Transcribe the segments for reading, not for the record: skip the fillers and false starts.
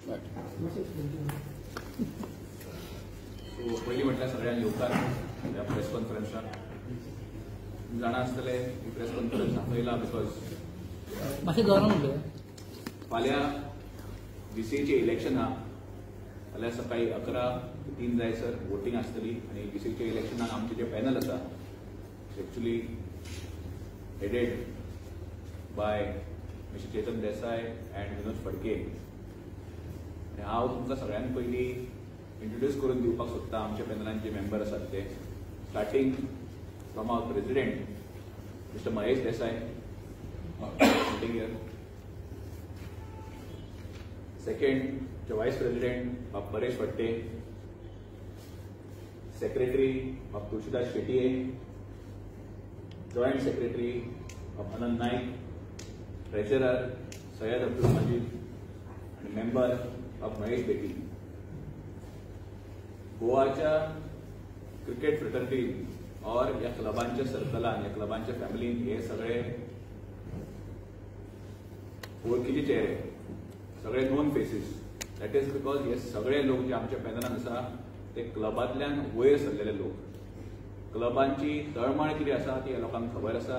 So पयलीं म्हटल्यार सगळ्यांक येवकार ह्या प्रेस कॉन्फरन्साक. जाणा आसतले ही प्रेस कॉन्फरन्स आपयला because फाल्यां जीसीएचें इलेक्शन आहा. फाल्यां सकाळी 11 ते 3 जायसर वोटींग आसतली आनी जीसीएच्या इलेक्शनाक आमचें जें पॅनल आसा actually headed by mister Chetan Desai and Vinod Phadke. आनी हांव तुमकां सगळ्यांत पयलीं इंट्रोड्यूस करून दिवपाक सोदता आमच्या पॅनलान जे मेंबर आसात ते, starting from our president mister Mahesh Desai sitting here, second vice president Bab Paresh Phadte, secretary Bab Tulsidas Shetye, joint secretary Bab Anand Naik, treasurer Syed Abdul Majid आनी मेंबर बाब महेश बेटी. गोवाच्या cricket फ्रेटर्निटीन और ह्या क्लबांच्या सर्कलान, ह्या क्लबांच्या फॅमिलीन हे सगळे वळखीचे चेहरे, सगळे known faces. That is because हे सगळे लोक जे आमच्या पॅनलान आसा ते क्लबांतल्यान वयर सरलेले लोक. क्लबांची तळमळ कितें आसा ती ह्या लोकांक खबर आसा.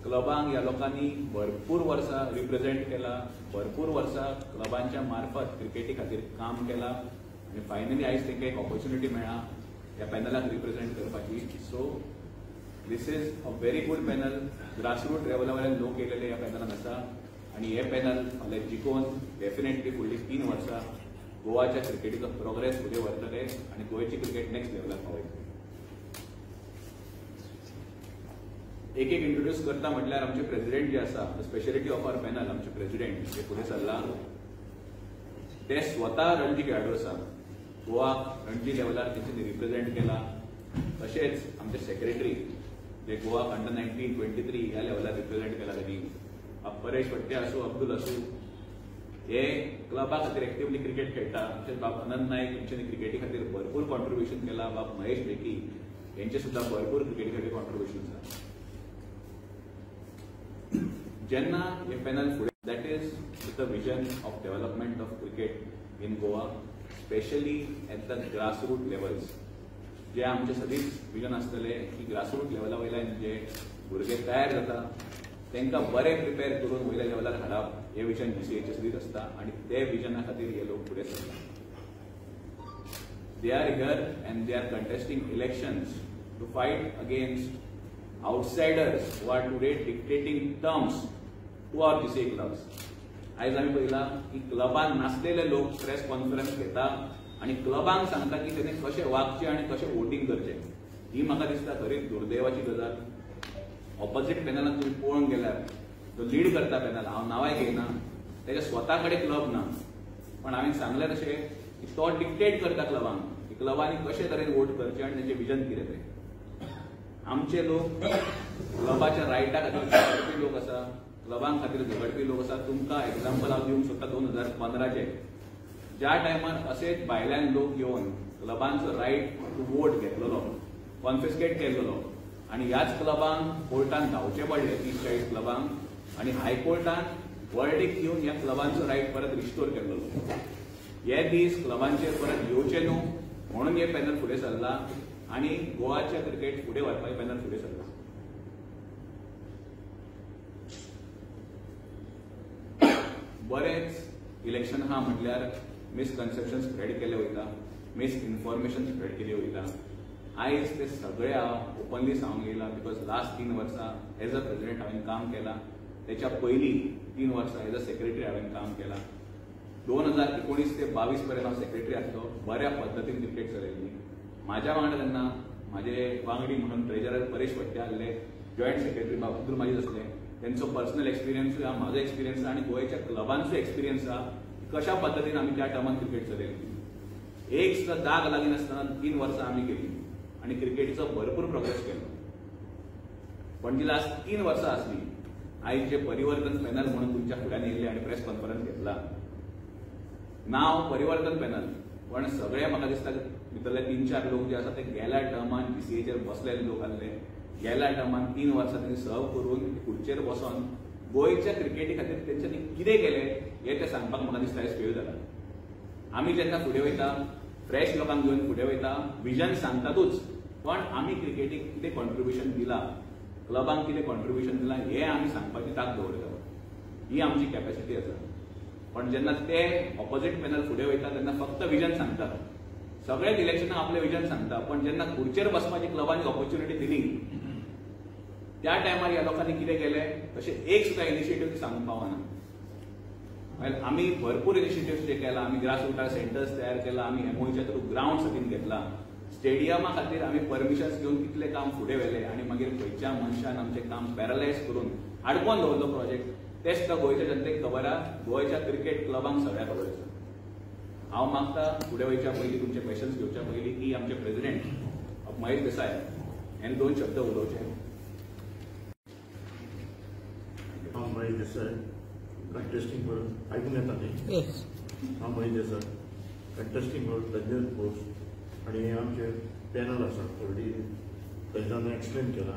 क्लबांक ह्या लोकांनी भरपूर वर्सां रिप्रेझेंट केला, भरपूर वर्सां क्लबांच्या मार्फत क्रिकेटी खातीर काम केलां आनी फायनली आयज तांकां एक ऑपॉर्च्युनिटी मेळ्ळा ह्या पॅनलाक रिप्रेझेंट करपाची. So this is a very good panel. Grassroot लेवला वयल्यान लोक येयलेले ह्या पॅनलान आसा आनी हे पॅनल फाल्यां जिखोवन डेफिनेटली फुडलीं 3 वर्सां गोवाच्या क्रिकेटीचो प्रोग्रेस फुडें व्हरतले आनी गोंयची क्रिकेट नेक्स्ट लेवलाक पावयतले. एक एक इंट्रोड्यूस करता म्हटल्यार आमचे प्रेसिडेंट जे आसा, स्पेशलिटी ऑफ our panel, आमचे प्रेसिडेंट जे फुडें सरला ते स्वता रणजी खेळाडू आसा. गोवाक रणजी लेवलार तेंच्यांनी रिप्रेझेंट केला. तशेंच आमचे सेक्रेटरी जे गोवाक अंडर 19, 23 ह्या लेवलार रिप्रेझेंट केला तेणी, परेश फडते आसूं, अब्दुल आसूं, हे क्लबा खातीर एक्टिवली क्रिकेट खेळटा. तशेंच बाब अनंत नायक हेंच्यांनी क्रिकेटी खातीर भरपूर कॉन्ट्रिब्युशन केला. बाब महेश बेकी हेंचे सुद्दां भरपूर क्रिकेटी खातीर कॉन्ट्रिब्युशन आसा. जेन्ना हे पॅनल फुडें, that is with the vision of development of cricket in Goa, specially at the grassroot levels. जे आमचे सदींच विजन आसतलें की ग्रासरूट लेवला वयल्यान जे भुरगे तयार जाता तांकां बरें प्रिपेर करून वयल्या लेवलार हाडप हें विजन जीसीएचें सदींच आसता आनी ते विजना खातीर हे लोक फुडें सरता. They are here and they are contesting elections to fight against outsiders who are today dictating terms to our GCA clubs. आयज आमी पळयलां की क्लबान नासलेले लोक प्रेस कॉन्फरन्स घेता आनी क्लबांक सांगता की तेणे कशें वागचें आनी कशें वोटींग करचें. ही म्हाका दिसता खरीच दुर्दैवाची गजाल. ऑपोजीट पॅनलान तुमी पळोवंक गेल्यार तो लीड करता पॅनल, हांव नांवाय घेयना, तेच्या स्वता कडेन क्लब ना, पण हांवें सांगलें तशें की तो डिक्टेट करता क्लबांक की क्लबांनी कशे तरेन वोट करचें आनी तेंचें विजन कितें तें. आमचे लोक क्लबाच्या रायटा खातीर झगडपी लोक आसा, क्लबां खातीर झगडपी लोक आसा. तुमकां एग्जाम्पल हांव दिवंक सोदता 2015चें, ज्या टायमार अशेच भायल्यान लोक येवन क्लबांचो रायट टू वोट घेतलेलो, कॉन्फिस्केट केल्लो आनी ह्याच क्लबांक कोर्टान धांवचें पडलें 30-40 क्लबांक आनी हायकोर्टान वर्डीक दिवन ह्या क्लबांचो रायट परत रिस्टोर केल्लो. हे दीस क्लबांचेर परत येवचे न्हू म्हणून हे पॅनल फुडें सरला आनी गोवाच्या क्रिकेट फुडें व्हरपाक पॅनल फुडें सरला. बरेच इलेक्शन आहा म्हटल्यार मिसकन्सेप्शन स्प्रेड केले वयता, मिसइन्फॉर्मेशन स्प्रेड केली वयता. आयज ते सगळे हांव ओपनली सांगूंक येयला because last 3 वर्सां एज अ प्रेसिडेंट हांवें काम केलां, तेच्या पयलीं 3 वर्सां एज अ सेक्रेटरी हांवें काम केलां. 2019 ते 22 पर्यंत हांव सेक्रेटरी आसलो. बऱ्या पद्दतीन क्रिकेट चलयल्ली. म्हाज्या वांगडा तेन्ना म्हाजे वांगडी म्हणून ट्रेजरर परेश फडते आसले, जॉयंट सेक्रेटरी बाब अब्दुल माजीद आसले. तेंचो पर्सनल एक्सपिरियन्सूय आहा, म्हाजो एक्सपिरियन्स आहा आनी गोंयच्या क्लबांचो एक्सपिरियन्स आहा कशा पद्दतीन आमी त्या टर्मान क्रिकेट चलयल्ली. एक सुद्दां दाग लागीनासतना 3 वर्सां आमी केली आनी क्रिकेटीचो भरपूर प्रोग्रेस केलो. पण जी लास्ट 3 वर्सां आसली, आयज जे परिवर्तन पॅनल म्हणून तुमच्या फुड्यान येयल्ले आनी प्रेस कॉन्फरन्स घेतला, नांव परिवर्तन पॅनल, पण सगळे म्हाका दिसता भितरले 3-4 लोक जे आसा ते गेल्या टर्मान जीसीएचेर बसलेले लोक आसले. गेल्या टर्मान 3 वर्सां तेणी सर्व करून खुर्चेर बसोन गोंयच्या क्रिकेटी खातीर तेंच्यांनी कितें केलें हें तें सांगपाक म्हाका दिसता आयज फेल जाला. आमी जेन्ना फुडें वयता फ्रेश लोकांक घेवन फुडें वयता, विजन सांगतातूच, पण आमी क्रिकेटीक कितें कॉन्ट्रिब्युशन दिलां, क्लबांक कितें कॉन्ट्रिब्युशन दिलां हें आमी सांगपाची तांक दवरता. ही आमची कॅपॅसिटी आसा. पण जेन्ना ते ऑपोजीट पॅनल फुडें वयता तेन्ना फक्त विजन सांगतात, सगळेच इलेक्शनाक आपलें विजन सांगता, पण जेन्ना खुर्चेर बसपाची क्लबांनी ऑपॉर्च्युनिटी दिली त्या टायमार ह्या लोकांनी कितें केलें तशें एक सुद्दां इनिशिएटीव सांगूंक पावना. मागीर आमी भरपूर इनिशिएटिव्स जे केला, आमी ग्रास रुटार सेंटर्स तयार केला, आमी एमओयूच्या थ्रू ग्रावंड हातीन घेतला, स्टेडियमा खातीर आमी परमिशन्स घेवन कितले काम फुडें व्हेलें आनी मागीर खंयच्या मनशान आमचें काम पॅरलायज करून आडकोवन दवरलो प्रोजेक्ट, तेच तर गोंयच्या जनतेक खबर आसा, गोंयच्या क्रिकेट क्लबांक सगळ्या खबर आसा. हांव मागता फुडें वयच्या पयलीं तुमचे क्वेश्चन्स घेवच्या पयलीं की आमचे प्रेसिडेंट महेश देसाय हांणी दोन शब्द उलोवचे. हांव महेश देसाय कंटेस्टिंग फॉर, आयकूंक येता न्ही? हांव Mahesh Desai contesting for Ranjan post आनी हे आमचे पॅनल आसा ऑलरेडी रंजनान एक्सप्लेन केला.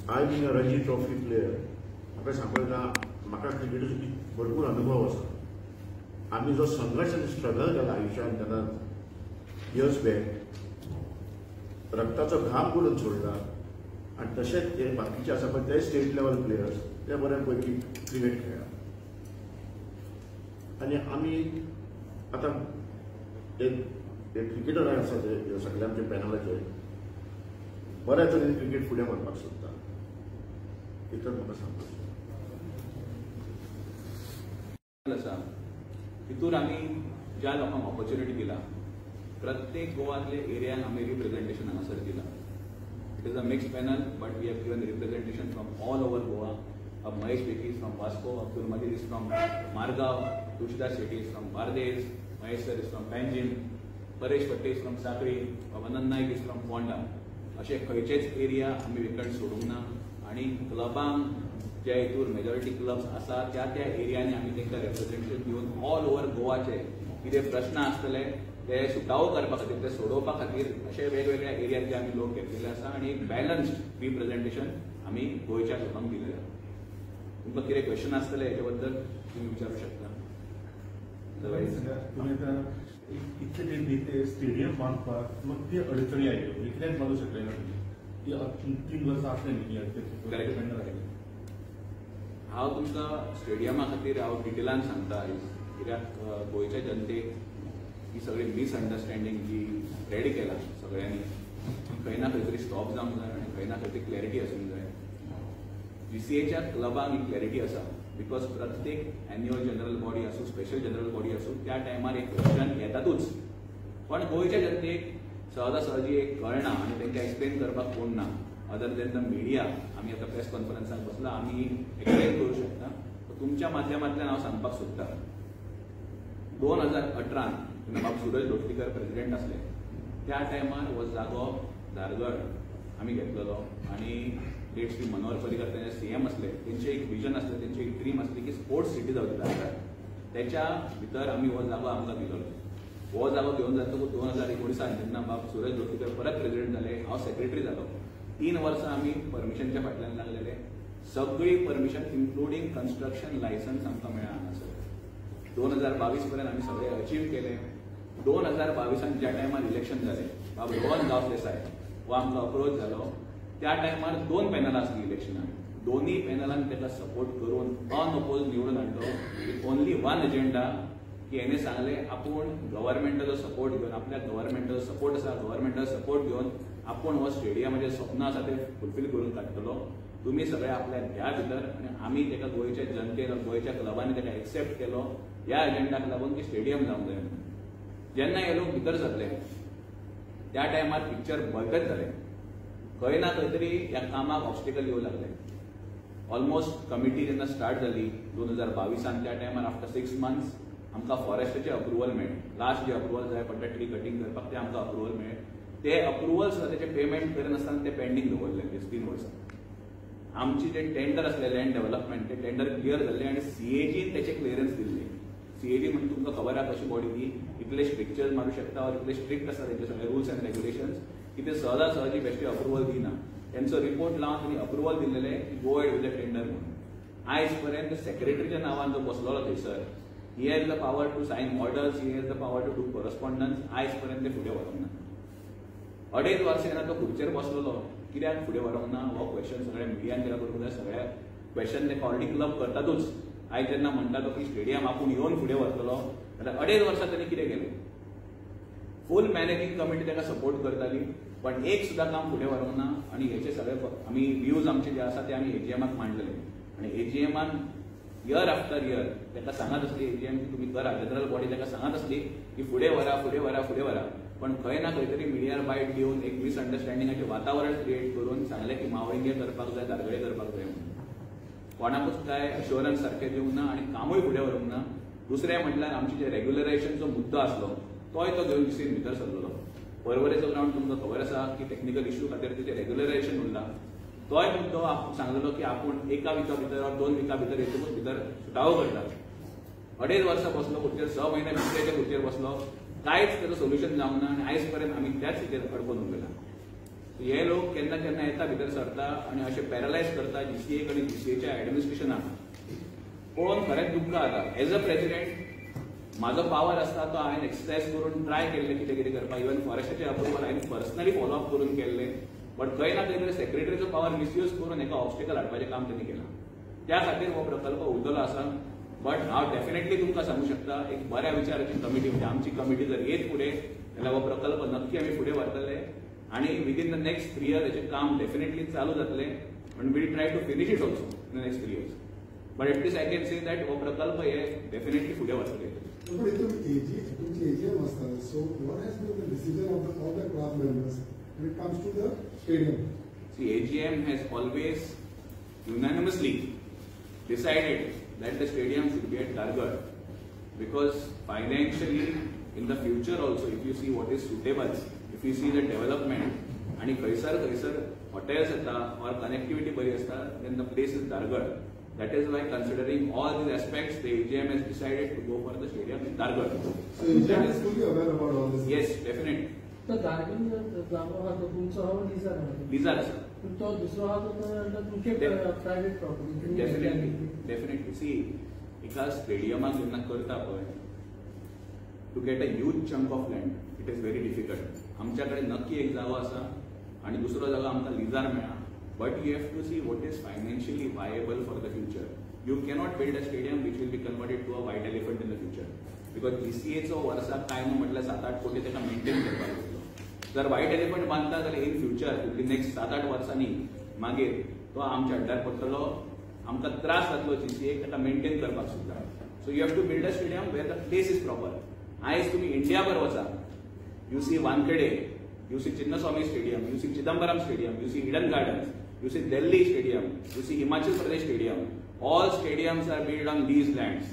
I being a Ranji trophy player, म्हाका सांगपाक जाय म्हाका क्रिकेटीचो भरपूर अनुभव आसा. आमी जो संघर्श आनी स्ट्रगल केला आयुश्यान तेन्ना इयर्स बॅक रक्ताचो घाम करून सोडला आनी तशेंच ते बाकीचे आसा पळय ते स्टेट लेवल प्लेयर्स ते बऱ्या पैकी क्रिकेट खेळ्ळा. आनी आमी आतां ते क्रिकेटर आसा ते सगळे आमच्या पॅनलाचे बऱ्या तरेन क्रिकेट फुडें व्हरपाक सोदता, इतलेंच म्हाका सांगपाक आसा. तितूर आमी ज्या लोकांक ऑपॉर्च्युनिटी दिला प्रत्येक गोवांतले एरियान आमी रिप्रेझेंटेशन हांगासर दिला. It is a mixed panel but we have given representation from all over Goa. Mahesh Beki is from Vasco, Abdul Majid is from Margao, Tulsidas Shetty is from Bardez, Mahesh sir is from Panjim, Paresh Phadte is from Sanquelim, Anand Naik is from Ponda. अशे खंयचेच area आमी vacant सोडूंक ना आनी क्लबांक जे हितूर majority clubs आसा त्या त्या एरियांनी आमी तांकां रिप्रेझेंटेशन दिवन ऑल ओवर गोवाचे कितें प्रश्न आसतले ते सुटावो करपा खातीर, ते सोडोवपा खातीर अशे वेगवेगळ्या एरियांचे आमी लोक घेतलेले आसा आनी एक बॅलन्स्ड रिप्रेझेंटेशन आमी गोंयच्या लोकांक दिलेलें आसा. तुमकां कितें क्वेश्चन आसतलें हेचे बद्दल तुमी विचारू शकता. तुमी आतां इतले ते स्टेडियम बांदपाक मग ती अडचणी आयल्यो, कित्याक बांदू शकले ना तुमी? ती 3 वर्सां आसलें न्ही अडचणी. हांव तुमकां स्टेडियमा खातीर हांव डिटेलान सांगता आयज, कित्याक गोंयच्या जनतेक ही सगळी मिसअंडरस्टँडींग जी स्प्रेड केला सगळ्यांनी खंय ना खंय तरी स्टॉप जावंक जाय आनी खंय ना खंय तरी क्लॅरिटी आसूंक जाय. जीसीएच्या क्लबांक ही क्लॅरिटी आसा because प्रत्येक एन्युअल जनरल बॉडी आसूं, स्पेशल जनरल बॉडी आसूं, त्या टायमार एक क्वेश्चन येतातूच, पण गोंयच्या जनतेक सहजासहजी एक कळना आनी तांकां एक्सप्लेन करपाक कोण ना अदर देन the media. आमी आतां प्रेस कॉन्फरन्साक बसला, आमी एक्सप्लेन करूं शकता. तुमच्या माध्यमांतल्यान हांव सांगपाक सोदता, 2018 जेन्ना बाब सुरज लोटलीकर प्रेसिडेंट आसले त्या टायमार हो जागो धारगळ आमी घेतलेलो आनी लेट श्री मनोहर पर्रीकर तेन्ना सीएम आसले, तेंचे एक विजन आसलें, तेंचे एक ड्रीम आसली की स्पोर्ट्स सिटी जावची धारगळ. तेच्या भितर आमी हो जागो आमकां दिलेलो. हो जागो घेवन जातकूच 2019 जेन्ना बाब सुरज लोटलीकर परत प्रेसिडेंट जाले, हांव सेक्रेटरी जालो. 3 वर्सां आमी परमिशनच्या फाटल्यान लागलेले. सगळी परमिशन इन्क्लुडींग कन्स्ट्रक्शन लायसन्स आमकां मेळ्ळा हांगासर. 2022 पर्यंत आमी सगळे अचीव केले. 2022 ज्या टायमार इलेक्शन जालें, बाब रोहन गांवस देसाय हो आमकां अप्रोच जालो. त्या टायमार 2 पॅनलां आसलीं इलेक्शनाक, दोनूय पॅनलान ताका सपोर्ट करून अनअपोज निवडून हाडलो विथ ओनली वन एजेंडा की हेणे सांगलें आपूण गव्हर्मेंटाचो सपोर्ट घेवन, आपल्याक गव्हर्मेंटाचो सपोर्ट आसा, गव्हर्मेंटाचो सपोर्ट घेवन आपूण हो स्टेडियमाचें स्वप्न आसा तें फुलफील करून काडटलो. तुमी सगळे आपल्याक घ्या भितर आनी आमी ताका गोंयच्या जनतेन, गोंयच्या क्लबांनी ताका एक्सेप्ट केलो ह्या एजेंडाक लागून की स्टेडियम जावंक जाय म्हणून. जेन्ना हे लोक भितर सरले त्या टायमार पिक्चर बळकट जालें. खंय ना खंय तरी ह्या कामाक ऑब्स्टिकल येवं लागले. ऑलमोस्ट कमिटी जेन्ना स्टार्ट जाली 2022 त्या टायमार आफ्टर 6 मंथ्स आमकां फॉरेस्टाचें अप्रुवल मेळ्ळें. लास्ट जे अप्रुवल जाय पडटा ट्री कटिंग करपाक तें आमकां अप्रुवल मेळ्ळें. ते अप्रुवल सुद्दां तेचें पेमेंट करिनासतना तें पेंडींग दवरलें 3 वर्सां. आमची जे टेंडर आसले लँड डेव्हलपमेंट ते टेंडर क्लियर जाल्ले आनी सीएजीन तेचें क्लियरन्स दिल्लें. सीएजी म्हणजे तुमकां खबर आसा कशी बॉडी ती, इतले स्ट्रिक्चर्स मारूं शकता और इतले स्ट्रिक्ट आसा तेंचे सगळे रुल्स एंड रेग्युलेशन्स की ते सहजासहजी बेश्टे अप्रुवल दिना. त्यांचो रिपोर्ट लावन त्यांनी अप्रुवल दिलेले की go ahead with the tender म्हणून. आयज पर्यंत सेक्रेटरीच्या नांवान जो बसलेलो थंयसर, he has the power to sign orders, he has the power to do correspondence. आयज पर्यंत ते फुडें व्हरूंक ना. 2.5 वर्सां येना तो खुर्चेर बसलेलो, कित्याक फुडें व्हरूंक ना हो क्वेश्चन सगळ्या मिडियान ताका करूंक जाय. सगळ्या क्वेश्चन ताका ऑलरेडी क्लब करतातूच. आयज जेन्ना म्हणटा तो की स्टेडियम आपूण येवन फुडें व्हरतलो, जाल्यार 2.5 वर्सां ताणें कितें केलें? फूल मॅनेजिंग कमिटी ताका सपोर्ट करताली, पण एक सुद्दां काम फुडें व्हरूंक ना. आनी हेचे सगळे आमी व्यूज आमचे जे आसा ते आमी एजीएमाक मांडलेले आनी एजीएमान इयर आफ्टर इयर ताका सांगत आसली एजीएम की तुमी करा, जनरल बॉडी ताका सांगत आसली की फुडें व्हरा, फुडें व्हरा, फुडें व्हरा. पण खंय ना खंय तरी मिडियार बायट दिवन एक मिसअंडरस्टँडिंगाचें वातावरण क्रिएट करून सांगलें की मावळिंगे करपाक जाय, दारगळे करपाक जाय म्हणून. कोणाकूच काय अश्योरन्स सारकें दिवंक ना आनी कामूय फुडें व्हरूंक ना. दुसरें म्हटल्यार आमचे जे रेग्युलरायझेशनचो मुद्दो आसलो तोय तो घेवन जीसीएन भितर सरलेलो. पर्वरेचो ग्रावंड तुमकां खबर आसा की टॅक्निकल इश्यू खातीर तेचें रेग्युलरायझेशन उरला. तोय मुद्दो सांगलेलो की आपूण एका विका भितर वा 2 विका भितर हेतूच भितर सुटावो करता. 2.5 वर्सां बसलो खुर्चेर, 6 म्हयने दुसऱ्याच्या खुर्चेर बसलो, कांयच तेजो सोल्युशन जावंक ना आनी आयज पर्यंत आमी त्याच हेचेर अडकून उरला. हे लोक केन्ना केन्ना येता भितर सरता आनी अशें पॅरलायज करता जीसीए आनी जीसीएच्या एडमिनिस्ट्रेशनाक. पळोवन खरेंच दुख्ख जाता. एज अ प्रेसिडेंट म्हाजो पावर आसता तो हांवें एक्सरसायज करून ट्राय केल्लें कितें कितें करपाक. इवन फॉरेस्टाचें अप्रुवल हांवें पर्सनली फॉलो अप करून केल्लें, बट खंय ना खंय तरी सेक्रेटरीचो पावर मिसयूज करून एका ऑब्स्टेकल हाडपाचें काम तेणी केलां. त्या खातीर हो प्रकल्प उरलेलो आसा. बट हांव डेफिनेटली तुमकां सांगूं शकता एक बऱ्या विचाराची कमिटी, म्हणजे आमची कमिटी जर येत फुडें जाल्यार हो प्रकल्प नक्की आमी फुडें व्हरतले आनी विदीन the next 3 years हेचें काम डेफिनेटली चालू जातलें आनी we'll try to finish it also in the next 3 years. But at least I can say that हो प्रकल्प हे डेफिनेटली फुडें व्हरतले. पण तुमची एजीएम आसता, so what has been the decision of the all the club members when it comes to the stadium? See, AGM has always unanimously decided that the stadium should be at Dargad, because financially in the future also if you see what is suitable, if you see the development आणि खंयसर खंयसर hotels येता or connectivity बरी आसता, then the place is Dargad. That is why considering all these aspects the AGM has decided to go for the stadium in Dargad. So AGM is fully aware about all this? Yes, definitely. तर दारगड जागो आहा तो तुमचो आहा lizard आहा? Lizard आसा. तो दुसरो आहा तो तुमचे private property? Definitely, definitely. See, एका स्टेडियमाक जेन्ना करता पळय, to get a huge chunk of land it is very difficult. आमच्या कडेन नक्की एक जागो आसा आनी दुसरो जागो आमकां लिजार मेळ्ळा. But you have to see what is financially viable for the future. You cannot build a stadium which will be converted to a white elephant in the future, because जीसीएचो वर्साक कांय न्हू म्हटल्यार 7-8 कोटी ताका मेंटेन करपाक जातलो. जर व्हायट एलिफंट बांदता जाल्यार इन फ्युचर फुडली नेक्स्ट 7-8 वर्सांनी मागीर तो आमच्या अड्ड्यार पडटलो, आमकां त्रास जातलो जीसीएक ताका मेंटेन करपाक सुद्दां. So you have to build a stadium where the place is proper. आयज तुमी इंडियाभर वचा, you see Wankhede, you see Chinnaswamy stadium, you see Chidambaram stadium, you see Eden Gardens, you see Delhi stadium, you see Himachal Pradesh stadium. All stadiums are build on lease lands.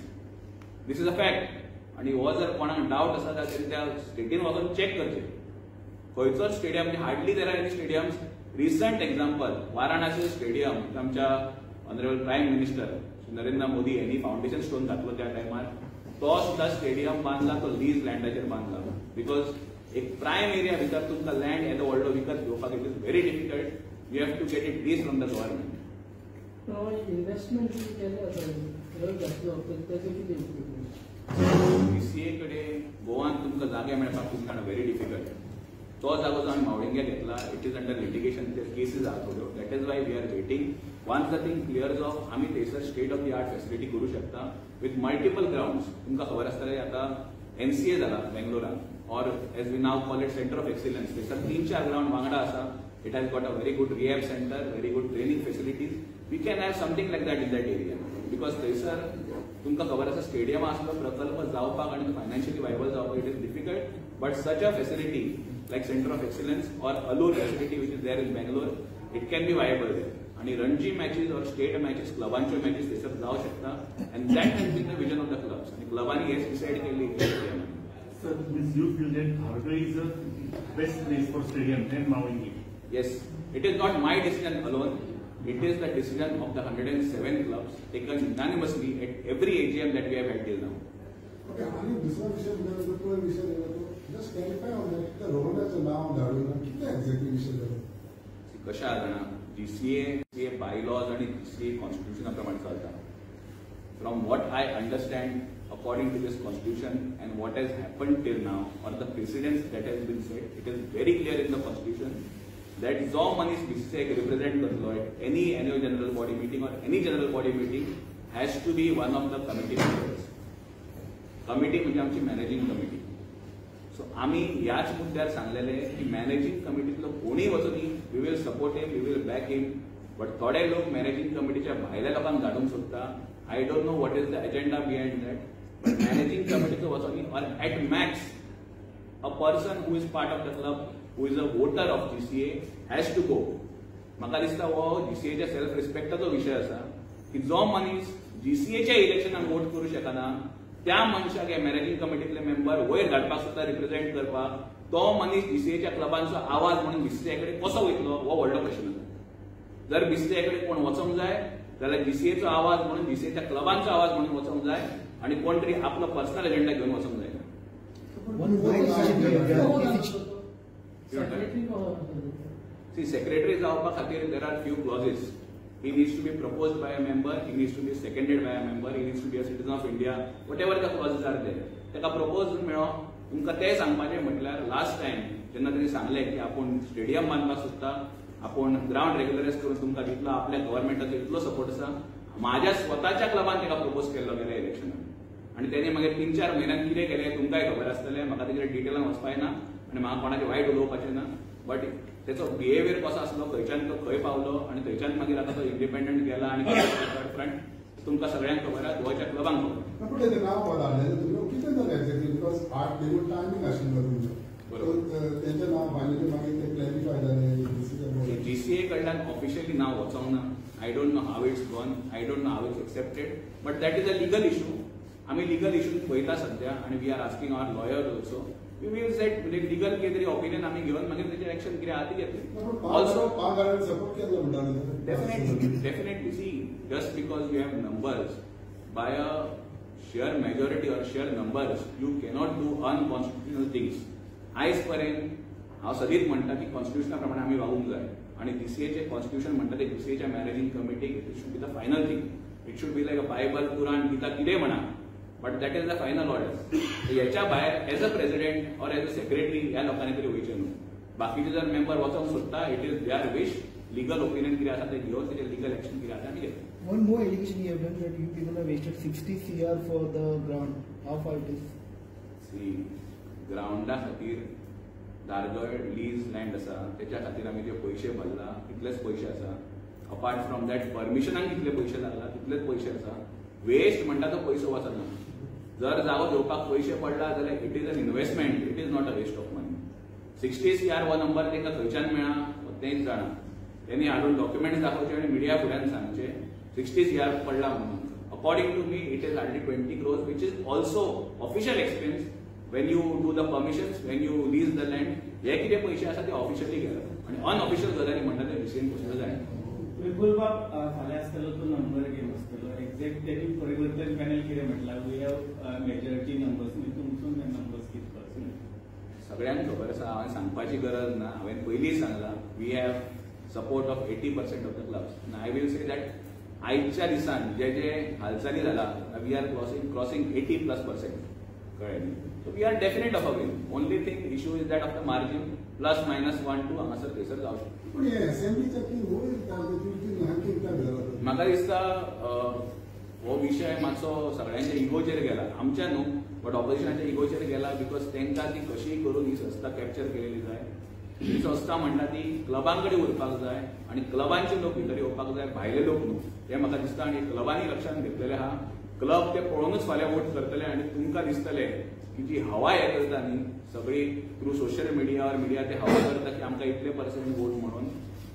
This is a fact. आनी हो जर कोणाक डावट आसा जाल्यार त्या स्टेटीन वचून check करचें. खंयचोच stadium, hardly there are any stadiums. Recent example, Varanasi stadium, आमच्या honourable prime minister Shri Narendra Modi यांनी फावंडेशन स्टोन घातलो त्या टायमार, तो सुद्दां स्टेडियम बांदला तो लीज लँडाचेर बांदला. Because एक प्रायम एरिया भितर तुमकां लँड येदो व्हडलो विकत घेवपाक it is very difficult. You have to get it lease from the government. Investment केलें आसा घातलो तेचो कितें उपयोग? जीसीए कडेन गोवान तुमकां जागे मेळपाक खूब जाणां व्हेरी डिफिकल्ट. तो जागो जो आमी मावळिंग्या घेतला it is under litigation, cases आहा थोड्यो. That is why we are waiting. Once the thing clears off आमी थंयसर state of the art facility करूं शकता विथ मल्टिपल ग्रावंड्स. तुमकां खबर आसतलें आतां एनसीए जाला बेंगलोरान, or as we now call it centre of excellence. थंयसर 3-4 ग्रावंड वांगडा आसा. It has got a very good rehab centre, very good training facilities. We can have something like that in that area, because थंयसर तुमकां खबर आसा stadium आसलो प्रकल्प जावपाक आनी फायनान्शियली वायबल जावपाक it is difficult. But such a facility like centre of excellence or Alur facility which is there in Bangalore, it can be viable there. आनी रणजी मॅचीज ऑर स्टेट मॅचीज, क्लबांच्यो मॅचीज थंयसर जावं शकता. And that has been the vision of the clubs. आनी क्लबांनी हेच decide केल्ली. Sir, means you feel that Dhargal is the best place for stadium than Maolingi? Yes, it is not my decision alone. It is the decision of the 107 clubs taken unanimously at every AGM that we have had till now. Okay, आणि दुसरा विषय म्हणजे तो विषय झाला तो just clarify on that, त्या रोहनाचं नाव धाडून किती एक्झॅक्टली विषय झाला? कशें आहा जाणा, जीसीए बायलॉज आनी जीसीए कॉन्स्टिट्युशना प्रमाणे चलता. From what I understand, according to this constitution and what has happened till now or the precedence that has been set, it is very clear in the constitution that जो मनीस BCCI represent करतलो at any annual general body meeting or any general body meeting has to be one of the committee members. Committee म्हणजे आमची managing committee. So आमी ह्याच मुद्द्यार सांगलेले की managing कमिटीतलो कोणूय वचूनी, we will support him, we will back him. But थोडे लोक managing कमिटीच्या भायल्या लोकांक धाडूंक सोदता. I don't know what is the agenda behind that, but managing कमिटीचो वचोनी or at max a person who is part of the club, who is a voter of GCA has to go. म्हाका दिसता हो जीसीएच्या self रिस्पेक्टाचो विशय आसा की जो मनीस जीसीएच्या इलेक्शनाक vote करूं शकना त्या मनशाक हे मॅनेजिंग कमिटीतले मेंबर वयर धाडपाक सुद्दां रिप्रेझेंट करपाक, तो मनीस जीसीएच्या क्लबांचो आवाज म्हणून बीसीसीआय कडेन कसो वयतलो हो व्हडलो प्रश्न आसा. जर बीसीसीआय कडेन कोण वचोंक जाय जाल्यार जीसीएचो आवाज म्हणून, जीसीएच्या क्लबांचो आवाज म्हणून वचोंक जाय आनी कोण तरी आपलो पर्सनल एजेंडा घेवन वचोंक जायना. सी, सेक्रेटरी जावपा खातीर there are few clauses. He needs to be proposed by a member, he needs to be seconded by a member, he needs to be a citizen of India, whatever the clauses are there. ताका propose मेळो. तुमकां तें सांगपाचें म्हटल्यार last time जेन्ना तांणी सांगलें की आपूण स्टेडियम बांदपाक सोदता, आपूण ग्रावंड रेग्युलरायज करून तुमकां दितलो, आपल्या गव्हर्मेंटाचो इतलो सपोर्ट आसा, माझ्या स्वताच्या क्लबान ताका प्रपोज केल्लो गेल्या इलेक्शनाक आनी तेणे मागीर 3-4 म्हयन्यान कितें केलें तुमकांय खबर आसतलें. म्हाका तेजेर डिटेलान वचपाक ना आनी म्हाका कोणाचें वायट उलोवपाचें ना, बट तेचो बिहेवियर कसो आसलो, खंयच्यान तो खंय पावलो आनी थंयच्यान मागीर आतां तो इंडिपेंडंट गेला आनी थर्ड फ्रंट तुमकां सगळ्यांक खबर आसा, गोंयच्या क्लबांक खबर. पूण तेजें नांव बदललें तुमी कितें जालें एक्झॅक्टली? Because 8 देखून टायमींग आशिल्लो तुमचो, बरोबर? तेंचें नांव फायनली मागीर तें क्लॅरिफाय जालें. जीसीए कडल्यान ऑफिशियली नांव वचोंक ना. I don't know how it's gone, I don't know how it's accepted, but that is a legal issue. आमी लिगल इशू पळयता सध्या आनी we are asking our lawyer also. We will set म्हणजे legal कितें तरी ओपिनियन आमी घेवन मागीर तेजेर एक्शन कितें आहा ती घेतली. Also definitely definitely see, just because you have numbers by a sheer majority or sheer numbers you cannot do unconstitutional things. आयज पर्यंत हांव सदींच म्हणटा की कॉन्स्टिट्युशना प्रमाणे आमी वागूंक जाय आनी जीसीएचें कॉन्स्टिट्युशन म्हणटा तें जीसीएच्या managing कमिटीक it should be the final thing. It should be like a Bible, Quran, Gita कितेंय म्हणा, but that is the final order. ह्याच्या भायर as a president or as a secretary ह्या लोकांनी तरी वयचें न्हू. बाकीचे जर मेंबर वचोंक सोदता it is their wish. Legal opinion कितें आसा तें घेवन तेजेर लिगल एक्शन कितें आसा आमी घेतले. One more allegation you have done that you people have wasted 60 CR for the ground. How far it is? See, ग्रावंडा खातीर धारगळ लीज लँड आसा, तेच्या खातीर आमी जे पयशे भरला तितलेच पयशे आसा. अपार्ट फ्रॉम that परमिशनाक कितले पयशे लागला तितलेच पयशे आसा. वेस्ट म्हणटा तो पयसो वचना. जर जागो घेवपाक पयशे पडला जाल्यार it is an investment, it is not a waste of money. 60 CR हो नंबर तांकां खंयच्यान मेळ्ळा तेंच जाणा. तेणी हाडून डॉक्युमेंट्स दाखोवचे आनी मिडिया फुड्यान सांगचे 60 CR पडला म्हणून. According to me it is hardly 20 crores, which is also official expense. When you do the permissions, when you lease the land, हे कितें पयशे आसा ते ऑफिशियली गेले आनी अनऑफिशियल गजाली म्हणटा ते विशयन पसून जायना. विपुल बाब, फाल्यां आसतलो तो नंबर गेम आसतलो एक्झॅक्ट तेणी परिवर्तन पॅनल कितें म्हटलां, we have majority numbers, तुमचो नंबर्स कितलो? सगळ्यांक खबर आसा, हांवें सांगपाची गरज ना. हांवें पयलीं सांगलां we have support of 80% of the clubs. I will say that आयच्या दिसान जे जे हालचाली जाला we are crossing 80+%, कळ्ळें न्ही? So we are definite of a win. Only thing issue is that of the margin plus minus 1-2 हांगासर थंयसर जावं शकता. पूण हे असेंब्लीच्या म्हाका दिसता हो विशय मातसो सगळ्यांच्या इगोचेर गेला, आमच्या न्हू बट ऑपोजिशनाच्या इगोचेर गेला, because तांकां ती कशीय करून ही संस्था कॅप्चर केलेली जाय. ही संस्था म्हणटा ती क्लबां कडेन उरपाक जाय आनी क्लबांचे लोक भितर येवपाक जाय, भायले लोक न्हू, हें म्हाका दिसता. आनी क्लबांनी लक्षांत घेतलेलें आहा, क्लब ते पळोवनूच फाल्यां वोट करतले आनी तुमकां दिसतलें की जी हवा हे करता न्ही सगळी through social media or media, ते हवा करता की आमकां इतले पर्संट वोट म्हणून.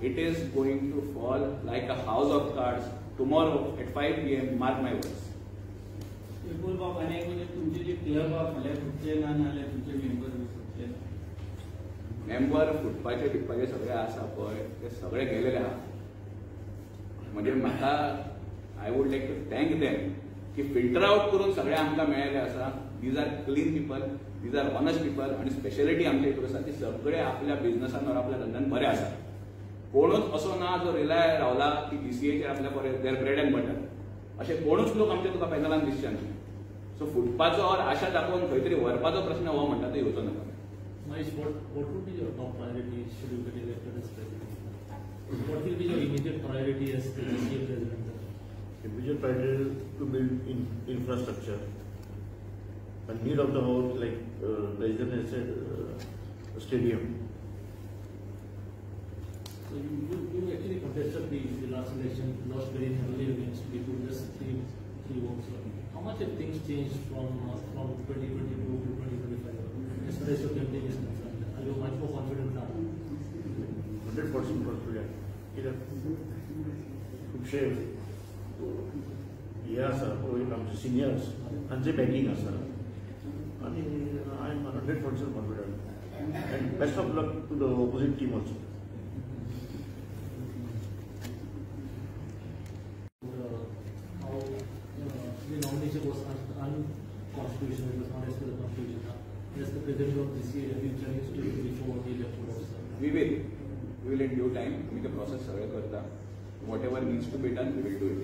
It is going to fall like a house of cards tomorrow at 5 PM, mark my words. विपुल बाब, आनी एक म्हणजे तुमचे जे क्लब आहा फाल्यां फुटचे ना, नाल्यार तुमचे मेंबर बी फुटचे ना? मेंबर फुटपाचे टिपपाचे सगळे आसा पळय ते सगळे गेलेले आहा. म्हणजे म्हाका I would like to thank them की फिल्टर आउट करून सगळे आमकां मेळ्ळेले आसा. These are clean people, these are honest people, आनी स्पेशलिटी आमच्या हितून आसा की सगळे आपल्या बिझनसान वा आपल्या धंद्यान बरे आसा. कोणूच असो ना जो रिलाय रावला की जीसीएचेर आपल्या for their bread and butter, अशे कोणूच लोक आमच्या तुका पॅनलान दिसचे ना. सो फुटपाचो और आशा दाखोवन खंय तरी व्हरपाचो प्रश्न हो म्हणटा तो येवचो नाका. Mahesh, what would be your top priority should you get elected as president? What will be your immediate priority as the GCA president? Immediate priority is to build infrastructure. The need of the hour, like President has said, stadium. So you actually contested the last election, lost very narrowly against people, just three votes. How much have things changed from 2022 to 2025 as far as your campaign is concerned? Are you much more confident now? 100% confident. कित्याक खुबशे हे आसा पळय आमचे seniors तांचे backing आसा आनी I am 100% confident and best of luck to the opposite team also. How the nomination was unconstitutional, it was not as per the constitution. As the president of GCA, have you challenged it before the electoral officer? We will in due time. आमी ते process सगळें करता. Whatever needs to be done, we will do it.